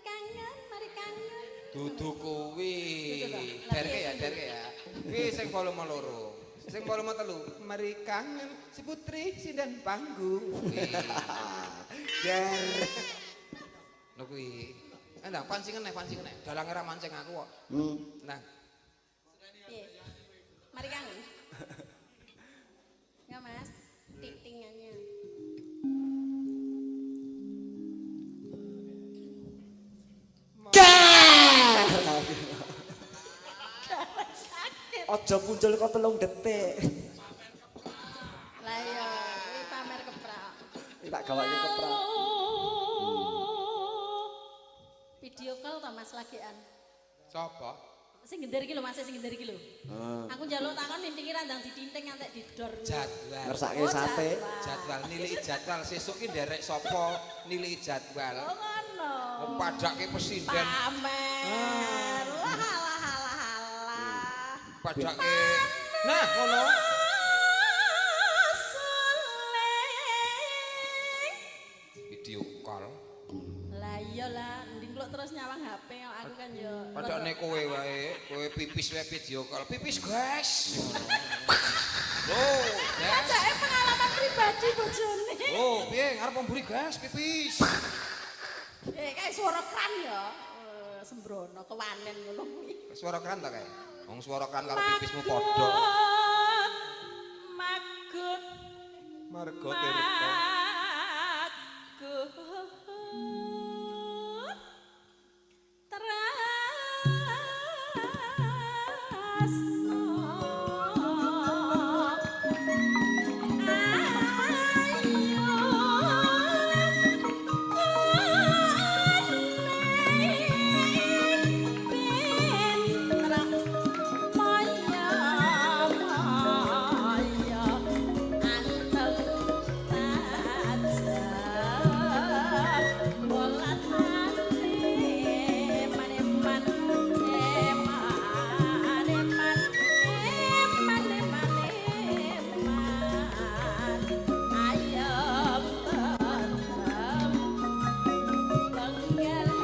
Mari kangen, mari kangen. Dudu kuwi. Dudu ta? Derke ya, derke ya. Kuwi sing volume 2. Sing volume 3. Mari kangen si putri sinden panggung. Kuwi. Der. Lho kuwi. Ndang pancingen neh, pancingen neh. Dalange ra mancing aku kok. Nah, Piye? Mari kangen. Enggak, Mas. Ting-tingannya. Aja muncul kok 3 detik. Lah iya, kuwi pamer keprak. Tak gawake keprak. Video call to Mas lagian. Sapa? Sing gender iki lho Mas, sing gender iki lho. Aku njaluk takon nintingi ra ndang ditinting ngantek didor. Jadwal. Ngersake Oh, sate. Jadwal niliki jadwal sesuk ki nderek sapa niliki jadwal. Oh ngono. Padake presiden, Pamer. Lah lah lah lah. padake. Nah, ngono. Suling. Video call. Lah iya lah, mending kok terus nyawang HP aku kan yo. Padakne kowe wae, kowe pipis wae video call. Pipis, guys. Loh, guys. Ajake pengalaman pribadi bojone. Loh, piye ngarep mburi, guys, pipis. Eh, kayak suara kran ya. Sembrono kewanen ngono kuwi. Suara kran ta kae? Wong suara kran karo pipismu padha. Magut. Marga Tirta. Magut. Trasno. Ayo bentrok maya maya anteng tajam bolat ati maneman eman eman eman eman eman ayem tentrem benggali.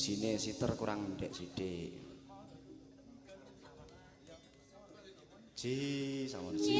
Jine siter kurang mendek sithik. Ji sampun ji.